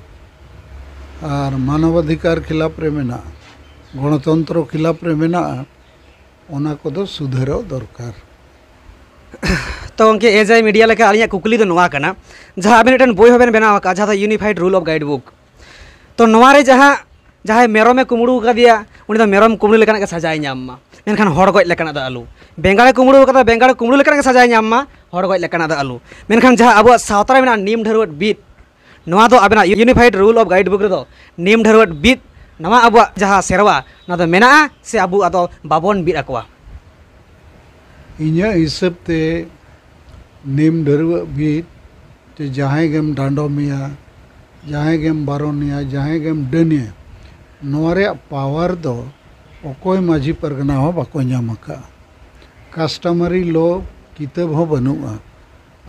ᱟᱨ ᱢᱟᱱᱚᱵᱟᱫᱷᱤᱠᱟᱨ ᱠᱷᱤᱞᱟᱯ ᱨᱮ ᱢᱮᱱᱟᱜᱼᱟ, ᱜᱚᱬᱚᱛᱚᱱᱛᱨᱚ ᱠᱷᱤᱞᱟᱯ ᱨᱮ ᱢᱮᱱᱟᱜᱼᱟ, ᱚᱱᱟ ᱠᱚᱫᱚ ᱥᱩᱫᱷᱟᱹᱨᱚᱜ ᱫᱚᱨᱠᱟᱨ᱾ ᱛᱚ ᱜᱚᱢᱠᱮ, ᱮᱡᱟᱭ ᱢᱤᱰᱤᱭᱟ ᱞᱮᱠᱟ ᱟᱹᱞᱤᱧᱟᱜ ᱠᱩᱠᱞᱤ ᱫᱚ ᱱᱚᱣᱟ ᱠᱟᱱᱟ, ᱡᱟᱦᱟᱸ ᱟᱵᱮᱱ ᱢᱤᱫᱴᱮᱱ ᱵᱳᱭ ᱦᱚᱸᱵᱮᱱ ᱵᱮᱱᱟᱣ ᱟᱠᱟᱫᱼᱟ, ᱡᱟᱦᱟᱸ ᱫᱚ ᱤᱭᱩᱱᱤᱯᱷᱟᱭᱤᱰ ᱨᱩᱞ ᱚᱯᱷ ᱜᱟᱭᱤᱰ ᱵᱩᱠ᱾ ᱛᱚ ᱱᱚᱣᱟ ᱨᱮ ᱡᱟᱦᱟᱸ ᱡᱟᱦᱟᱸᱭ ᱢᱮᱨᱚᱢᱮ ᱠᱩᱢᱵᱽᱲᱩ ᱟᱠᱟᱫᱮᱭᱟ, ᱩᱱᱤ ᱫᱚ ᱢᱮᱨᱚᱢ ᱠᱩᱢᱵᱽᱲᱩ ᱞᱮᱠᱟᱱᱟᱜ ᱜᱮ ᱥᱟᱡᱟᱭ ᱧᱟᱢ ᱢᱟ, ᱢᱮᱱᱠᱷᱟᱱ ᱦᱚᱲ ᱜᱚᱡ ᱞᱮᱠᱟᱱᱟᱜ ᱫᱚ ᱟᱞᱚ᱾ ᱵᱮᱸᱜᱟᱲᱮ ᱠᱩᱢᱵᱽᱲᱩ ᱟᱠᱟᱫᱟ, ᱵᱮᱸᱜᱟᱲ ᱠᱩᱢᱵᱽᱲᱩ ᱞᱮᱠᱟᱱᱟᱜ ᱜᱮ ᱥᱟᱡᱟᱭ ᱧᱟᱢ ᱢᱟ, ᱦᱚᱲ ᱜᱚᱡ ᱞᱮᱠᱟᱱᱟᱜ ᱫᱚ ᱟᱞᱚ᱾ ᱢᱮᱱᱠᱷᱟᱱ ᱡᱟᱦᱟᱸ ᱟᱵᱚᱣᱟᱜ ᱥᱟᱶᱛᱟ ᱨᱮ ᱢᱮᱱᱟᱜᱼᱟ ᱱᱤᱢ ᱰᱷᱟᱹᱨᱣᱟᱹᱜ ᱵᱤᱫ, ᱱᱚᱣᱟ ᱫᱚ ᱟᱵᱮᱱᱟᱜ ᱤᱭᱩᱱᱤᱯᱷᱟᱭᱤᱰ ᱨᱩᱞ ᱚᱯᱷ ᱜᱟᱭᱤᱰ ᱵᱩᱠ ᱨᱮᱫᱚ ᱱᱤᱢ ᱰᱷᱟᱹᱨᱣᱟᱹᱜ ᱵᱤᱫ, ᱱᱚᱣᱟ ᱟᱵᱚᱣᱟᱜ ᱡᱟᱦᱟᱸ ᱥᱮᱨᱣᱟ, ᱱᱚᱣᱟ ᱫᱚ ᱢᱮᱱᱟᱜᱼᱟ ᱥᱮ ᱟᱵᱚ ᱟᱫᱚ ᱵᱟᱵᱚᱱ ᱵᱤᱫ ᱟᱠᱚᱣᱟ? ᱤᱧᱟᱹᱜ ᱦᱤᱥᱟᱹᱵ ᱛᱮ ᱱᱤᱢ ᱰᱷᱟᱹᱨᱣᱟᱹᱜ ᱵᱤᱫ ᱛᱮ ᱡᱟᱦᱟᱸᱭ ᱜᱮᱢ ᱰᱟᱸᱰᱚᱢᱮᱭᱟ, ᱡᱟᱦᱟᱸᱭ ᱜᱮᱢ ᱵᱟᱨᱚᱱᱮᱭᱟ, ᱡᱟᱦᱟᱸᱭ ᱜᱮᱢ ᱰᱟᱹᱱᱮᱭᱟ, ᱱᱚᱣᱟ ᱨᱮᱭᱟᱜ ᱯᱟᱣᱟᱨ ᱫᱚ ᱚᱠᱚᱭ ᱢᱟᱹᱡᱷᱤ ᱯᱟᱨᱜᱟᱱᱟ ᱦᱚᱸ ᱵᱟᱠᱚ ᱧᱟᱢ ᱟᱠᱟᱫᱼᱟ᱾ ᱠᱟᱥᱴᱚᱢᱟᱨᱤ ᱞᱚ ᱠᱤᱛᱟᱹᱵ ᱦᱚᱸ ᱵᱟᱹᱱᱩᱜᱼᱟ᱾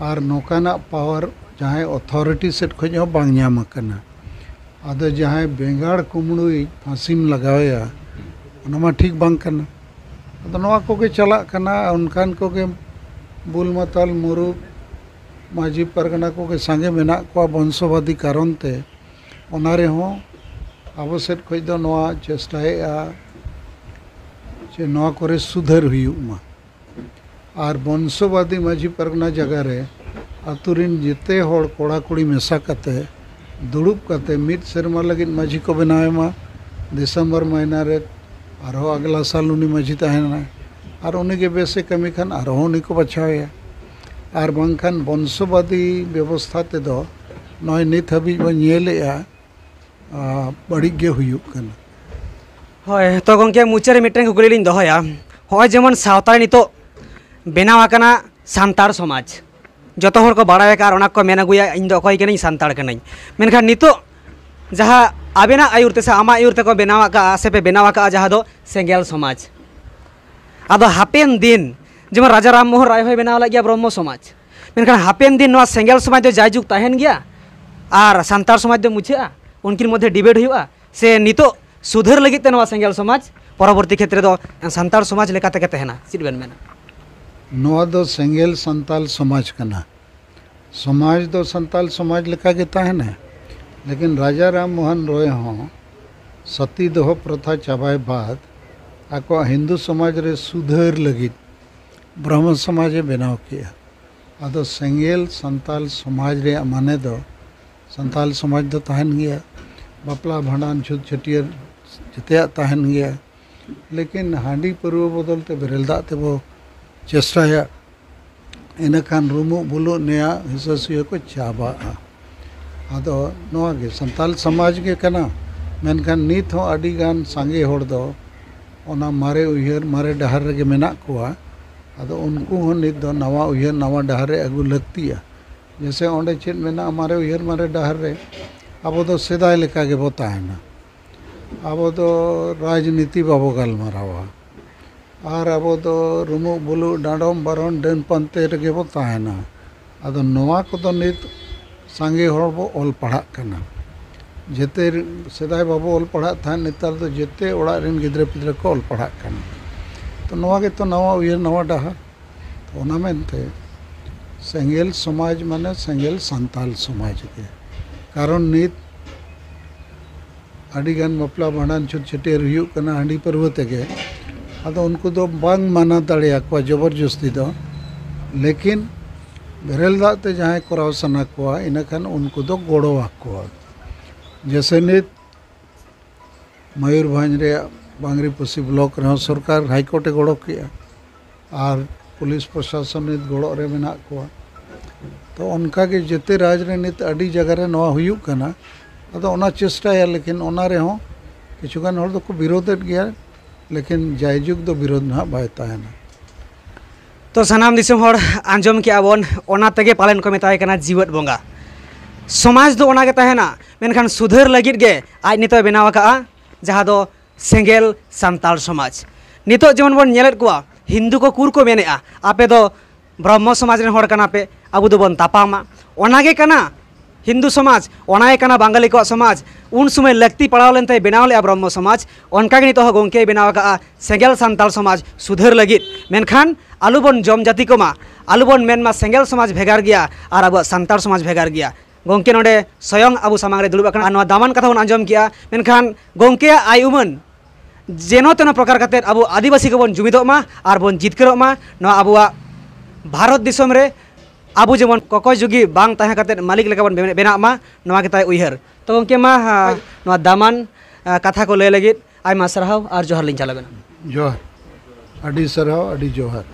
ᱟᱨ ᱱᱚᱝᱠᱟᱱᱟᱜ ᱯᱟᱣᱟᱨ ᱡᱟᱦᱟᱸᱭ ᱚᱛᱷᱚᱨᱤᱴᱤ ᱥᱮᱫ ᱠᱷᱚᱱ ᱦᱚᱸ ᱵᱟᱝ ᱧᱟᱢ ᱟᱠᱟᱱᱟ᱾ ᱟᱫᱚ ᱡᱟᱦᱟᱸᱭ ᱵᱮᱸᱜᱟᱲ ᱠᱩᱢᱵᱽᱲᱩᱭᱤᱡ ᱯᱷᱟᱸᱥᱤᱢ ᱞᱟᱜᱟᱣᱮᱭᱟ, ᱚᱱᱟ ᱢᱟ ᱴᱷᱤᱠ ᱵᱟᱝ ᱠᱟᱱᱟ᱾ ᱟᱫᱚ ᱱᱚᱣᱟ ᱠᱚᱜᱮ ᱪᱟᱞᱟᱜ ᱠᱟᱱᱟ, ᱚᱱᱠᱟᱱ ᱠᱚᱜᱮ ᱵᱩᱞ ᱢᱟᱛᱟᱞ ᱢᱩᱨᱩᱠ ᱢᱟᱹᱡᱷᱤ ᱯᱟᱨᱜᱟᱱᱟ ᱠᱚᱜᱮ ᱥᱟᱸᱜᱮ ᱢᱮᱱᱟᱜ ᱠᱚᱣᱟ ᱵᱚᱝᱥᱚᱵᱟᱫᱤ ᱠᱟᱨᱚᱱ ᱛᱮ᱾ ᱚᱱᱟ ᱨᱮᱦᱚᱸ ᱟᱵᱚ ᱥᱮᱫ ᱠᱷᱚᱱ ᱫᱚ ᱱᱚᱣᱟ ᱪᱮᱥᱴᱟᱭᱮᱫᱼᱟ ᱡᱮ ᱱᱚᱣᱟ ᱠᱚᱨᱮ ᱥᱩᱫᱷᱟᱹᱨ ᱦᱩᱭᱩᱜ ᱢᱟ᱾ ᱟᱨ ᱵᱚᱝᱥᱚᱵᱟᱫᱤ ᱢᱟᱹᱡᱷᱤ ᱯᱟᱨᱜᱟᱱᱟ ᱡᱟᱭᱜᱟ ᱨᱮ ᱟᱛᱳ ᱨᱮᱱ ᱡᱮᱛᱮ ᱦᱚᱲ ᱠᱚᱲᱟ ᱠᱩᱲᱤ ᱢᱮᱥᱟ ᱠᱟᱛᱮ ᱫᱩᱲᱩᱵ ᱠᱟᱛᱮ ᱢᱤᱫ ᱥᱮᱨᱢᱟ ᱞᱟᱹᱜᱤᱫ ᱢᱟᱹᱡᱷᱤ ᱠᱚ ᱵᱮᱱᱟᱣ ᱮᱢᱟ᱾ ᱰᱤᱥᱮᱢᱵᱚᱨ ᱢᱟᱹᱦᱱᱟᱹ ᱨᱮ ᱟᱨᱦᱚᱸ ᱟᱜᱽᱞᱟ ᱥᱟᱞ ᱩᱱᱤ ᱢᱟᱹᱡᱷᱤ ᱛᱟᱦᱮᱱᱟᱭ, ᱟᱨ ᱩᱱᱤ ᱜᱮ ᱵᱮᱥᱮ ᱠᱟᱹᱢᱤ ᱠᱷᱟᱱ ᱟᱨᱦᱚᱸ ᱩᱱᱤ ᱠᱚ ᱵᱟᱪᱷᱟᱣᱮᱭᱟ᱾ ᱟᱨ ᱵᱟᱝᱠᱷᱟᱱ ᱵᱚᱝᱥᱚᱵᱟᱫᱤ ᱵᱮᱵᱚᱥᱛᱷᱟ ᱛᱮᱫᱚ ᱱᱚᱜᱼᱚᱭ ᱱᱤᱛ ᱦᱟᱹᱵᱤᱡ ᱵᱚᱱ ᱧᱮᱞᱮᱫᱼᱟ, ᱟᱨ ᱵᱟᱹᱲᱤᱡ ᱜᱮ ᱦᱩᱭᱩᱜ ᱠᱟᱱᱟ᱾ ᱦᱳᱭ, ᱛᱚ ᱜᱚᱢᱠᱮ, ᱢᱩᱪᱟᱹᱫ ᱨᱮ ᱢᱤᱫᱴᱮᱱ ᱠᱩᱠᱞᱤ ᱞᱤᱧ ᱫᱚᱦᱚᱭᱟ᱾ ᱦᱚᱸᱜᱼᱚᱭ ᱡᱮᱢᱚᱱ ᱥᱟᱶᱛᱟ ᱨᱮ ᱱᱤᱛᱚᱜ ᱵᱮᱱᱟᱣ ᱟᱠᱟᱱᱟ ᱥᱟᱱᱛᱟᱲ ᱥᱚᱢᱟᱡᱽ, ᱡᱚᱛᱚ ᱦᱚᱲ ᱠᱚ ᱵᱟᱲᱟᱭ ᱟᱠᱟᱫᱼᱟ ᱟᱨ ᱚᱱᱟ ᱠᱚ ᱢᱮᱱ ᱟᱹᱜᱩᱭᱟ, "ᱤᱧ ᱫᱚ ᱚᱠᱚᱭ ᱠᱟᱹᱱᱟᱹᱧ? ᱥᱟᱱᱛᱟᱲ ᱠᱟᱹᱱᱟᱹᱧ᱾" ᱢᱮᱱᱠᱷᱟᱱ ᱱᱤᱛᱚᱜ ᱡᱟᱦᱟᱸ ᱟᱵᱮᱱᱟᱜ ᱟᱹᱭᱩᱨ ᱛᱮ ᱥᱮ ᱟᱢᱟᱜ ᱟᱹᱭᱩᱨ ᱛᱮᱠᱚ ᱵᱮᱱᱟᱣ ᱟᱠᱟᱫᱼᱟ ᱥᱮ ᱯᱮ ᱵᱮᱱᱟᱣ ᱟᱠᱟᱫᱼᱟ, ᱡᱟᱦᱟᱸ ᱫᱚ ᱥᱮᱸᱜᱮᱞ ᱥᱚᱢᱟᱡᱽ᱾ ᱟᱫᱚ ᱦᱟᱯᱮᱱ ᱫᱤᱱ ᱡᱮᱢᱚᱱ ᱨᱟᱡᱟ ᱨᱟᱢ ᱢᱳᱦᱚᱱ ᱨᱟᱭ ᱦᱚᱸᱭ ᱵᱮᱱᱟᱣ ᱞᱮᱫ ᱜᱮᱭᱟ ᱵᱨᱚᱦᱢᱚ ᱥᱚᱢᱟᱡᱽ, ᱢᱮᱱᱠᱷᱟᱱ ᱦᱟᱯᱮᱱ ᱫᱤᱱ ᱱᱚᱣᱟ ᱥᱮᱸᱜᱮᱞ ᱥᱚᱢᱟᱡᱽ ᱫᱚ ᱡᱟᱭᱡᱩᱜᱽ ᱛᱟᱦᱮᱱ ᱜᱮᱭᱟ ᱟᱨ ᱥᱟᱱᱛᱟᱲ ᱥᱚᱢᱟᱡᱽ ᱫᱚ ᱢᱩᱪᱷᱟᱹᱜᱼᱟ? ᱩᱱᱠᱤᱱ ᱢᱚᱫᱽᱫᱷᱮ ᱰᱤᱵᱮᱴ ᱦᱩᱭᱩᱜᱼᱟ ᱥᱮ ᱱᱤᱛᱚᱜ ᱥᱩᱫᱷᱟᱹᱨ ᱞᱟᱹᱜᱤᱫ ᱛᱮ ᱱᱚᱣᱟ ᱥᱮᱸᱜᱮᱞ ᱥᱚᱢᱟᱡᱽ ᱯᱚᱨᱚᱵᱚᱨᱛᱤ ᱠᱷᱮᱛᱨᱮ ᱫᱚ ᱥᱟᱱᱛᱟᱲ ᱥᱚᱢᱟᱡᱽ ᱞᱮᱠᱟ ᱛᱮᱜᱮ ᱛᱟᱦᱮᱱᱟ? ᱪᱮᱫ ᱵᱮᱱ ᱢᱮᱱᱟ? ᱱᱚᱣᱟ ᱫᱚ ᱥᱮᱸᱜᱮᱞ ᱥᱟᱱᱛᱟᱲ ᱥᱚᱢᱟᱡᱽ ᱠᱟᱱᱟ᱾ ᱥᱚᱢᱟᱡᱽ ᱫᱚ ᱥᱟᱱᱛᱟᱲ ᱥᱚᱢᱟᱡᱽ ᱞᱮᱠᱟ ᱜᱮ ᱛᱟᱦᱮᱱᱟ, ᱞᱮᱠᱤᱱ ᱨᱟᱡᱟ ᱨᱟᱢ ᱢᱳᱦᱚᱱ ᱨᱚᱭ ᱦᱚᱸ ᱥᱟᱛᱤ ᱫᱚᱦᱚ ᱯᱨᱚᱛᱷᱟ ᱪᱟᱵᱟᱭ ᱵᱟᱫ ᱟᱠᱚᱣᱟᱜ ᱦᱤᱱᱫᱩ ᱥᱚᱢᱟᱡᱽ ᱨᱮ ᱥᱩᱫᱷᱟᱹᱨ ᱞᱟᱹᱜᱤᱫ ᱵᱨᱚᱦᱢᱚ ᱥᱚᱢᱟᱡᱽ ᱮ ᱵᱮᱱᱟᱣ ᱠᱮᱜᱼᱟ᱾ ᱟᱫᱚ ᱥᱮᱸᱜᱮᱞ ᱥᱟᱱᱛᱟᱲ ᱥᱚᱢᱟᱡᱽ ᱨᱮᱭᱟᱜ ᱢᱟᱱᱮ ᱫᱚ ᱥᱟᱱᱛᱟᱲ ᱥᱚᱢᱟᱡᱽ ᱫᱚ ᱛᱟᱦᱮᱱ ᱜᱮᱭᱟ, ᱵᱟᱯᱞᱟ ᱵᱷᱟᱸᱰᱟᱱ ᱪᱷᱩᱛ ᱪᱷᱟᱹᱴᱭᱟᱹᱨ ᱡᱮᱛᱮᱭᱟᱜ ᱛᱟᱦᱮᱱ ᱜᱮᱭᱟ, ᱞᱮᱠᱤᱱ ᱦᱟᱺᱰᱤ ᱯᱟᱹᱨᱣᱟᱹ ᱵᱚᱫᱚᱞ ᱛᱮ ᱵᱮᱨᱮᱞ ᱫᱟᱜ ᱛᱮᱵᱚ ᱪᱮᱥᱴᱟᱭᱟ, ᱤᱱᱟᱹᱠᱷᱟᱱ ᱨᱩᱢᱩᱜ ᱵᱩᱞᱩᱜ ᱱᱮᱭᱟ ᱦᱤᱥᱟᱹ ᱥᱩᱭᱟᱹ ᱠᱚ ᱪᱟᱵᱟᱜᱼᱟ᱾ ᱟᱫᱚ ᱱᱚᱣᱟ ᱜᱮ ᱥᱟᱱᱛᱟᱲ ᱥᱚᱢᱟᱡᱽ ᱜᱮ ᱠᱟᱱᱟ, ᱢᱮᱱᱠᱷᱟᱱ ᱱᱤᱛ ᱦᱚᱸ ᱟᱹᱰᱤ ᱜᱟᱱ ᱥᱟᱸᱜᱮ ᱦᱚᱲ ᱫᱚ ᱚᱱᱟ ᱢᱟᱨᱮ ᱩᱭᱦᱟᱹᱨ ᱢᱟᱨᱮ ᱰᱟᱦᱟᱨ ᱨᱮᱜᱮ ᱢᱮᱱᱟᱜ ᱠᱚᱣᱟ᱾ ᱟᱫᱚ ᱩᱱᱠᱩ ᱦᱚᱸ ᱱᱤᱛ ᱫᱚ ᱱᱟᱣᱟ ᱩᱭᱦᱟᱹᱨ ᱱᱟᱣᱟ ᱰᱟᱦᱟᱨ ᱨᱮ ᱟᱹᱜᱩ ᱞᱟᱹᱠᱛᱤᱭᱟ᱾ ᱡᱮᱭᱥᱮ ᱚᱸᱰᱮ ᱪᱮᱫ ᱢᱮᱱᱟᱜᱼᱟ ᱢᱟᱨᱮ ᱩᱭᱦᱟᱹᱨ ᱢᱟᱨᱮ ᱰᱟᱦᱟᱨ ᱨᱮ? ᱟᱵᱚ ᱫᱚ ᱥᱮᱫᱟᱭ ᱞᱮᱠᱟ ᱜᱮᱵᱚ ᱛᱟᱦᱮᱱᱟ᱾ ᱟᱵᱚ ᱫᱚ ᱨᱟᱡᱽᱱᱤᱛᱤ ᱵᱟᱵᱚ ᱜᱟᱞᱢᱟᱨᱟᱣᱟ, ᱟᱨ ᱟᱵᱚ ᱫᱚ ᱨᱩᱢᱩᱜ ᱵᱩᱞᱩᱜ ᱰᱟᱸᱰᱚᱢ ᱵᱟᱨᱚᱱ ᱰᱟᱹᱱ ᱯᱟᱱᱛᱮ ᱨᱮᱜᱮ ᱵᱚ ᱛᱟᱦᱮᱱᱟ᱾ ᱟᱫᱚ ᱱᱚᱣᱟ ᱠᱚᱫᱚ ᱱᱤᱛ ᱥᱟᱸᱜᱮ ᱦᱚᱲ ᱵᱚ ᱚᱞ ᱯᱟᱲᱦᱟᱜ ᱠᱟᱱᱟ᱾ ᱡᱮᱛᱮ ᱥᱮᱫᱟᱭ ᱵᱟᱵᱚ ᱚᱞ ᱯᱟᱲᱦᱟᱜ ᱛᱟᱦᱮᱸᱫ, ᱱᱮᱛᱟᱨ ᱫᱚ ᱡᱮᱛᱮ ᱚᱲᱟᱜ ᱨᱮᱱ ᱜᱤᱫᱽᱨᱟᱹ ᱯᱤᱫᱽᱨᱟᱹ ᱠᱚ ᱚᱞ ᱯᱟᱲᱦᱟᱜ ᱠᱟᱱᱟ᱾ ᱛᱚ ᱱᱚᱣᱟ ᱜᱮᱛᱚ ᱱᱟᱣᱟ ᱩᱭᱦᱟᱹᱨ ᱱᱟᱣᱟ ᱰᱟᱦᱟᱨ᱾ ᱛᱚ ᱚᱱᱟ ᱢᱮᱱᱛᱮ ᱥᱮᱸᱜᱮᱞ ᱥᱚᱢᱟᱡᱽ ᱢᱟᱱᱮ ᱥᱮᱸᱜᱮᱞ ᱥᱟᱱᱛᱟᱞ ᱥᱚᱢᱟᱡᱽ ᱜᱮ᱾ ᱠᱟᱨᱚᱱ ᱱᱤᱛ ᱟᱹᱰᱤᱜᱟᱱ ᱵᱟᱯᱞᱟ ᱵᱷᱟᱸᱰᱟᱱ ᱪᱷᱩᱛ ᱪᱷᱟᱹᱴᱭᱟᱹᱨ ᱦᱩᱭᱩᱜ ᱠᱟᱱᱟ ᱦᱟᱺᱰᱤ ᱯᱟᱹᱨᱣᱟᱹ ᱛᱮᱜᱮ᱾ ᱟᱫᱚ ᱩᱱᱠᱩ ᱫᱚ ᱵᱟᱝ ᱢᱟᱱᱟ ᱫᱟᱲᱮᱭᱟᱠᱚᱣᱟ ᱡᱚᱵᱚᱨᱡᱚᱥᱛᱤ ᱫᱚ, ᱞᱮᱠᱤᱱ ᱵᱮᱨᱮᱞ ᱫᱟᱜ ᱛᱮ ᱡᱟᱦᱟᱸᱭ ᱠᱚᱨᱟᱣ ᱥᱟᱱᱟ ᱠᱚᱣᱟ ᱤᱱᱟᱹᱠᱷᱟᱱ ᱩᱱᱠᱩ ᱫᱚ ᱜᱚᱲᱚ ᱟᱠᱚᱣᱟ᱾ ᱡᱮᱭᱥᱮ ᱱᱤᱛ ᱢᱚᱭᱩᱨᱵᱷᱚᱸᱡᱽ ᱨᱮᱭᱟᱜ ᱵᱟᱝᱨᱤᱯᱚᱥᱤ ᱵᱞᱚᱠ ᱨᱮᱦᱚᱸ ᱥᱚᱨᱠᱟᱨ ᱦᱟᱭᱠᱳᱨᱴ ᱮ ᱜᱚᱲᱚ ᱠᱮᱜᱼᱟ, ᱟᱨ ᱯᱩᱞᱤᱥ ᱯᱨᱚᱥᱟᱥᱚᱱ ᱱᱤᱛ ᱜᱚᱲᱚ ᱨᱮ ᱢᱮᱱᱟᱜ ᱠᱚᱣᱟ᱾ ᱛᱚ ᱚᱱᱠᱟᱜᱮ ᱡᱮᱛᱮ ᱨᱟᱡᱽ ᱨᱮ ᱱᱤᱛ ᱟᱹᱰᱤ ᱡᱟᱭᱜᱟ ᱨᱮ ᱱᱚᱣᱟ ᱦᱩᱭᱩᱜ ᱠᱟᱱᱟ᱾ ᱟᱫᱚ ᱚᱱᱟ ᱪᱮᱥᱴᱟᱭᱟ, ᱞᱮᱠᱤᱱ ᱚᱱᱟ ᱨᱮᱦᱚᱸ ᱠᱤᱪᱷᱩ ᱜᱟᱱ ᱦᱚᱲ ᱫᱚᱠᱚ ᱵᱤᱨᱳᱫᱮᱫ ᱜᱮᱭᱟ, ᱞᱮᱠᱤᱱ ᱡᱟᱭᱡᱩᱜᱽ ᱫᱚ ᱵᱤᱨᱳᱫ ᱱᱟᱦᱟᱜ ᱵᱟᱭ ᱛᱟᱦᱮᱱᱟ᱾ ᱛᱚ ᱥᱟᱱᱟᱢ ᱫᱤᱥᱚᱢ ᱦᱚᱲ ᱟᱸᱡᱚᱢ ᱠᱮᱜᱼᱟ ᱵᱚᱱ, ᱚᱱᱟ ᱛᱮᱜᱮ ᱯᱟᱞᱮᱱ ᱠᱚ ᱢᱮᱛᱟᱭ ᱠᱟᱱᱟ ᱡᱤᱣᱮᱫ ᱵᱚᱸᱜᱟ᱾ ᱥᱚᱢᱟᱡᱽ ᱫᱚ ᱚᱱᱟ ᱜᱮ ᱛᱟᱦᱮᱱᱟ, ᱢᱮᱱᱠᱷᱟᱱ ᱥᱩᱫᱷᱟᱹᱨ ᱞᱟᱹᱜᱤᱫ ᱜᱮ ᱟᱡ ᱱᱤᱛᱚᱜ ᱮ ᱵᱮᱱᱟᱣ ᱟᱠᱟᱫᱼᱟ, ᱡᱟᱦᱟᱸ ᱫᱚ ᱥᱮᱸᱜᱮᱞ ᱥᱟᱱᱛᱟᱲ ᱥᱚᱢᱟᱡᱽ᱾ ᱱᱤᱛᱚᱜ ᱡᱮᱢᱚᱱ ᱵᱚᱱ ᱧᱮᱞᱮᱫ ᱠᱚᱣᱟ, ᱦᱤᱱᱫᱩ ᱠᱚ ᱠᱩᱨ ᱠᱚ ᱢᱮᱱᱮᱫᱼᱟ, ᱟᱯᱮ ᱫᱚ ᱵᱨᱚᱦᱢᱚ ᱥᱚᱢᱟᱡᱽ ᱨᱮᱱ ᱦᱚᱲ ᱠᱟᱱᱟ ᱯᱮ, ᱟᱵᱚ ᱫᱚᱵᱚᱱ ᱛᱟᱯᱟᱢᱟ᱾ ᱚᱱᱟ ᱜᱮ ᱠᱟᱱᱟ ᱦᱤᱱᱫᱩ ᱥᱚᱢᱟᱡᱽ, ᱚᱱᱟ ᱜᱮ ᱠᱟᱱᱟ ᱵᱟᱝᱜᱟᱞᱤ ᱠᱚᱣᱟᱜ ᱥᱚᱢᱟᱡᱽ᱾ ᱩᱱ ᱥᱚᱢᱚᱭ ᱞᱟᱹᱠᱛᱤ ᱯᱟᱲᱟᱣ ᱞᱮᱱ ᱛᱮ ᱵᱮᱱᱟᱣ ᱞᱮᱫᱼᱟ ᱵᱨᱚᱦᱢᱚ ᱥᱚᱢᱟᱡᱽ᱾ ᱚᱱᱠᱟ ᱜᱮ ᱱᱤᱛᱚᱜ ᱦᱚᱸ ᱜᱚᱢᱠᱮᱭ ᱵᱮᱱᱟᱣ ᱟᱠᱟᱫᱼᱟ ᱥᱮᱸᱜᱮᱞ ᱥᱟᱱᱛᱟᱲ ᱥᱚᱢᱟᱡᱽ ᱥᱩᱫᱷᱟᱹᱨ ᱞᱟᱹᱜᱤᱫ᱾ ᱢᱮᱱᱠᱷᱟᱱ ᱟᱞᱚ ᱵᱚᱱ ᱡᱚᱢ ᱡᱟᱹᱛᱤ ᱠᱚᱢᱟ, ᱟᱞᱚ ᱵᱚᱱ ᱢᱮᱱ ᱢᱟ ᱥᱮᱸᱜᱮᱞ ᱥᱚᱢᱟᱡᱽ ᱵᱷᱮᱜᱟᱨ ᱜᱮᱭᱟ ᱟᱨ ᱟᱵᱚᱣᱟᱜ ᱥᱟᱱᱛᱟᱲ ᱥᱚᱢᱟᱡᱽ ᱵᱷᱮᱜᱟᱨ ᱜᱮᱭᱟ᱾ ᱜᱚᱢᱠᱮ ᱱᱚᱰᱮ ᱥᱚᱭᱚᱝ ᱟᱵᱚ ᱥᱟᱢᱟᱝ ᱨᱮ ᱫᱩᱲᱩᱵ ᱟᱠᱟᱱᱟ ᱟᱨ ᱱᱚᱣᱟ ᱫᱟᱢᱟᱱ ᱠᱟᱛᱷᱟ ᱵᱚᱱ ᱟᱸᱡᱚᱢ ᱠᱮᱜᱼᱟ, ᱢᱮᱱᱠᱷᱟᱱ ᱜᱚᱢᱠᱮᱭᱟᱜ ᱟᱭ ᱩᱢᱟᱹᱱ ᱡᱮᱱᱚ ᱛᱮᱱᱚ ᱯᱨᱚᱠᱟᱨ ᱠᱟᱛᱮᱫ ᱟᱵᱚ ᱟᱹᱫᱤᱵᱟᱹᱥᱤ ᱠᱚᱵᱚᱱ ᱡᱩᱢᱤᱫᱚᱜ ᱢᱟ ᱟᱨ ᱵᱚᱱ ᱡᱤᱛᱠᱟᱹᱨᱚᱜ ᱢᱟ᱾ ᱱᱚᱣᱟ ᱟᱵᱚᱣᱟᱜ ᱵᱷᱟᱨᱚᱛ ᱫᱤᱥᱚᱢ ᱨᱮ ᱟᱵᱚ ᱡᱮᱢᱚᱱ ᱠᱚᱠᱚᱭ ᱡᱩᱜᱤ ᱵᱟᱝ ᱛᱟᱦᱮᱸ ᱠᱟᱛᱮᱫ ᱢᱟᱹᱞᱤᱠ ᱞᱮᱠᱟ ᱵᱚᱱ ᱵᱮ-, ᱵᱮᱱᱟᱜ ᱢᱟ, ᱱᱚᱣᱟ ᱜᱮ ᱛᱟᱭ ᱩᱭᱦᱟᱹᱨ᱾ ᱛᱚ ᱜᱚᱢᱠᱮ ᱢᱟ, ᱦᱟ, ᱱᱚᱣᱟ ᱫᱟᱢᱟᱱ, ᱟ, ᱠᱟᱛᱷᱟ ᱠᱚ ᱞᱟᱹᱭ ᱞᱟᱹᱜᱤᱫ ᱟᱭᱢᱟ ᱥᱟᱨᱦᱟᱣ ᱟᱨ ᱡᱚᱦᱟᱨ ᱞᱤᱧ ᱪᱟᱞ ᱟᱵᱮᱱᱟ᱾ ᱡᱚᱦᱟᱨ, ᱟᱹᱰᱤ ᱥᱟᱨᱦᱟᱣ, ᱟᱹᱰᱤ ᱡᱚᱦᱟᱨ᱾